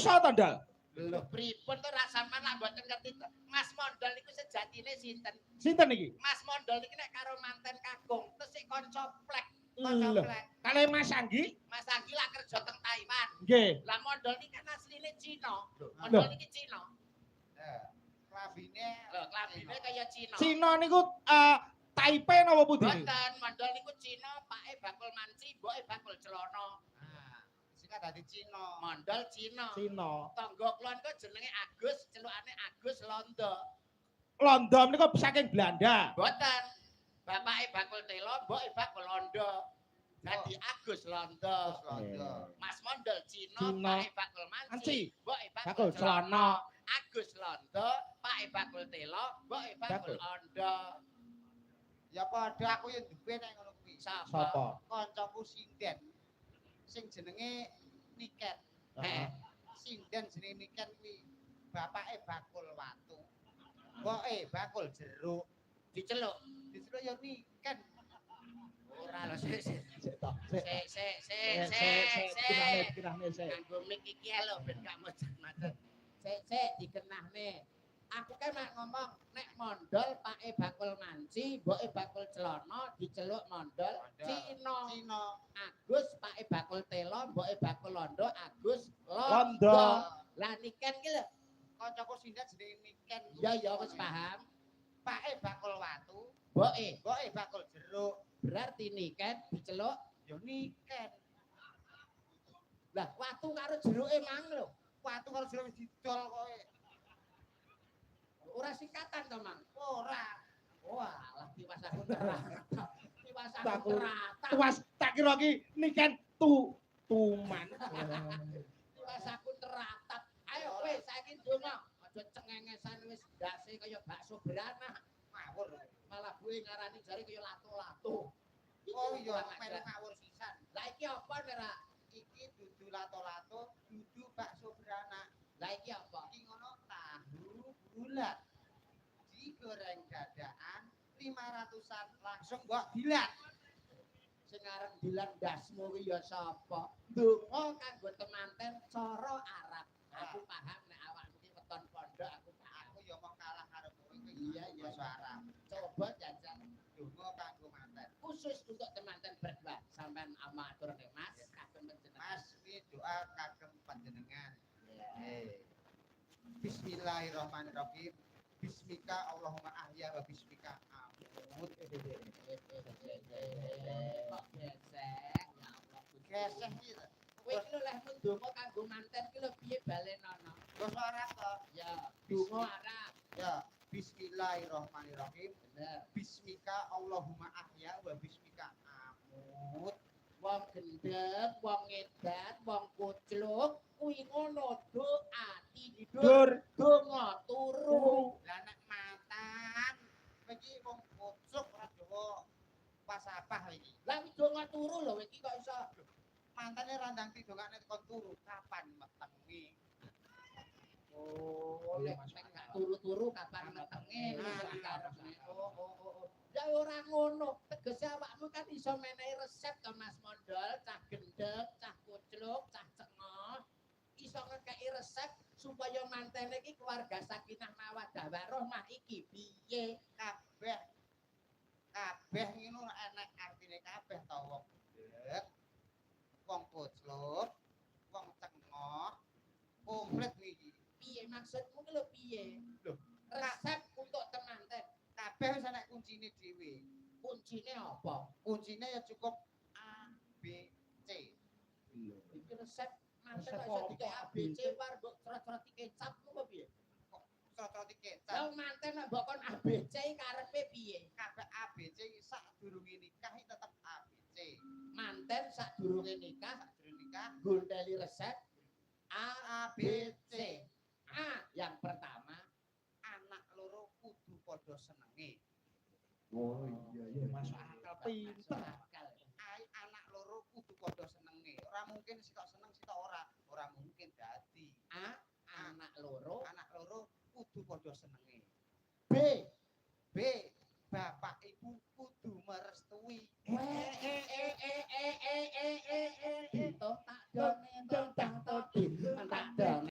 Iso to, Ndal? Lho, pripun to rak sampean lak mboten ngerti to. Mas Mondol niku sejatine sinten? Sinten iki? Mas Mondol niki nek karo manten kakung tesih kanca plek. Lho, kalih Mas Anggi? Mas Anggi lak kerja teng Taiwan. Nggih. Lah Mondol niki kan asline Cina. Mondol niki Cina. Klambine. Lho, klambine kaya Cina. Cina niku Taipei napa pundi? Mboten, Mondol niku Cina, pake bakul manci, mboke bakul celana. Ah, sing dadi Cina. Mondol Cina. Cina. Tangga kula niku jenenge Agus, celukane Agus Londo. Londo niku saking Belanda. Mboten. Bapake bakul telo, mboke bakul londo. Dadi Agus Londo. Agus Londo. Mas Mondol Cina, Cina. pake bakul manci, Manci. mboke bakul Bakul celana. celana. Agus Londo, pake bakul telo, mboke bakul Bakul. ondo. Ya padha aku ya duwe nek ngono kuwi. Sapa? Sapa? Kancaku sinden. Sing jenenge Niken. Heeh. Sinden jenenge Niken kuwi bapake bakul watu. Mboke bakul jeruk. Diceluk. Diceluk ya Niken. Ora lho, sik sik. Sik to. Sik. Sik sik sik Sik sik sik. sik. Dikenahne sik. Nganggo mic iki lho ben gak macet-macet. Sik sik dikenahne. Aku kan mak ngomong nek mondol pake bakul manci, mboke bakul celana diceluk mondol Mondol. Cina. Cina. Agus pake bakul telo, mboke bakul londo, Agus Londo. Londo. Lah Niken ki lho. Kancaku sinden jenenge Niken. Ya ya wis paham. Pake bakul watu, Mboke mboke bakul jeruk. berarti Niken diceluk Ya Niken. lah watu karo jeruke mang lho. Watu karo jeruk wis didol kowe. Ora singkatan to, Mang. Ora. Wah, lah tiwas aku teratap. Tiwas aku teratap. Tuwas tak kira ki Niken tu tuman. Tiwas aku teratap. Ayo wis saiki ndonga. Aja cengengesan wis ndase kaya bakso beranak. Ngawur. Malah buwe ngarani jare kaya lato-lato. Oh iya, Kurang melu ajar. ngawur sisan. Lah iki apa nek ra? Iki dudu lato-lato, dudu bakso beranak. Lah iki apa? Iki ngono tahu bulat. Digoreng dadakan 500-an langsung mbok dilat. Sing arep dilan ndasmu kuwi ya sapa? Ndonga kanggo temanten cara Arab. Aku paham nek awakmu ki weton pondok, aku paham. Aku ya mau kalah karo kowe kuwi. Iya. Basa Arab. Coba jajal Donga kanggo manten. Khusus untuk temanten berdua. Sampean amatur nih Mas, kagem panjenengan. Mas, iki doa kagem panjenengan. Bismillahirrahmanirrahim. Bismika Allahumma ahya wa bismika amut. Kok gesek ya Allah. Geseh iki to. Kowe iki lho leh ndonga kanggo manten ki lho piye balenono? Basa Arab to. Ya, donga Arab. Ya, bismillahirrahmanirrahim. Bener. Bismika Allahumma ahya wa bismika amut. Wong gendeng, wong edan, wong kucluk kuwi ngono doa tidur, Dur. Donga turu. Lah nek mantan iki wong kocok ora Jawa pasapah iki. Lah kuwi donga turu lho iki kok iso Mantane randang didongakne kon turu kapan metenge? Oh, Iya, nek masuk nek gak akal. turu-turu kapan metenge Nah, karepne. Oh. Ya ora ngono. Tegese awakmu kan iso menehi resep to Mas Mondol, cah gendeng, cah kucluk, cah cengoh. Iso ngekeki resep supaya mantene iki keluarga sakinah mawaddah warahmah iki piye? Kabeh kabeh ngono enek artine kabeh to wong gendeng, wong kocluk, wong cengoh, komplit iki. Piye maksudmu ki lho piye? Lho, resep untuk temanten. Kabeh wis enek kuncine dhewe. Kuncine apa? Kuncine ya cukup A B C. Iki resep manten Resep kok iso apa? dikek A B C war mbok crot-croti kecap ku apa piye? Crot-croti kecap. Lah manten nek mbok kon A B C karepe piye? Kabeh A B C sadurunge nikah iki tetep A B C. Manten sadurunge nikah Sadurunge nikah gondeli resep A A B B C. C. A yang pertama Anak loro kudu padha senenge. Oh iya iya masuk akal pinter. Masuk akal. Ai anak loro kudu padha senenge. Ora mungkin sitok seneng sitok ora. Ora mungkin dadi. A anak loro, Anak loro kudu padha senenge. B B bapak ibu kudu merestui. Weh,